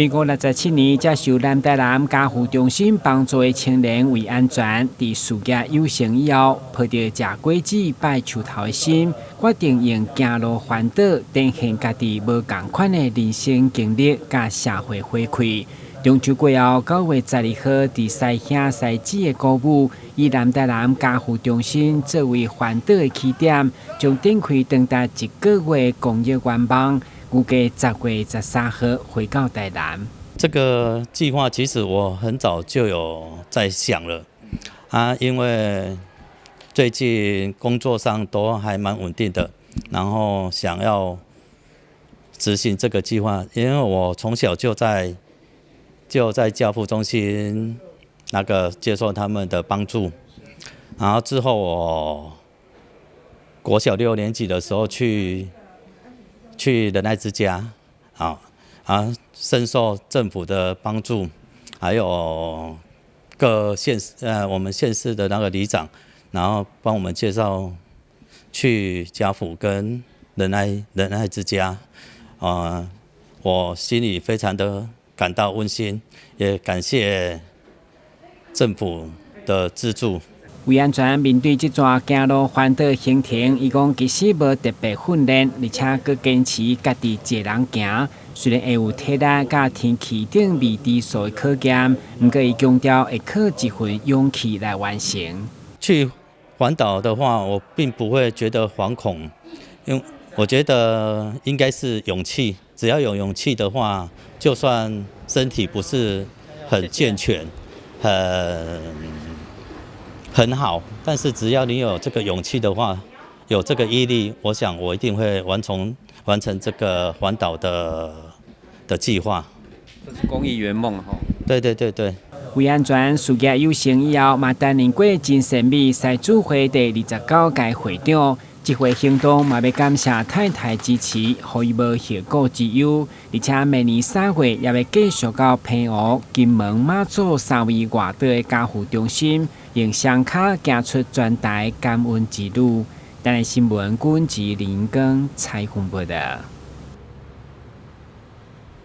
民國67年，接受南台南家扶中心幫助的青年魏安全，佇事業有成以後，抱著食果子拜樹頭的心，決定用行路環島，展現家己無仝款的人生經歷佮社會回饋。中秋過後，9月12號，佇師兄師姊的鼓舞，以南台南家扶中心作為環島的起點，將展開長達一個月公益願望。預計10月13號回到台南。這個計劃其實我很早就有在想了啊，因為最近工作上都還蠻穩定的，然後想要執行這個計劃，因為我從小就在家扶中心那個接受他們的幫助，然後之後我國小六年級的時候去仁愛之家，啊啊，深受政府的幫助，還有各縣市我們縣市的那個里長，然後幫我們介紹去家扶跟仁愛之家，啊，我心裡非常的感到溫馨，也感謝政府的資助。魏安全面對這逝行路環島行程，伊講其實無特別訓練，而且閣堅持家己一個人行。雖然會有體力佮天氣等未知數的考驗，毋過伊強調會靠一份勇氣來完成。去環島的話，我並不會覺得惶恐，因為我覺得應該是勇氣。只要有勇氣的話，就算身體不是很健全，很好，但是只要你有這個勇氣的話，有這個毅力，我想我一定會完成這個環島的計劃。這是公益圓夢吼。對對對對。魏安全事業有成以後，嘛擔任過真善美獅子會第29屆會長。這回行動嘛欲感謝太太支持，予伊無後顧之憂。而且明年3月也欲繼續到澎湖、金門、馬祖三位外島的家扶中心，用雙跤行出全台感恩之旅。台視新聞，郭文吉、林根採訪報導。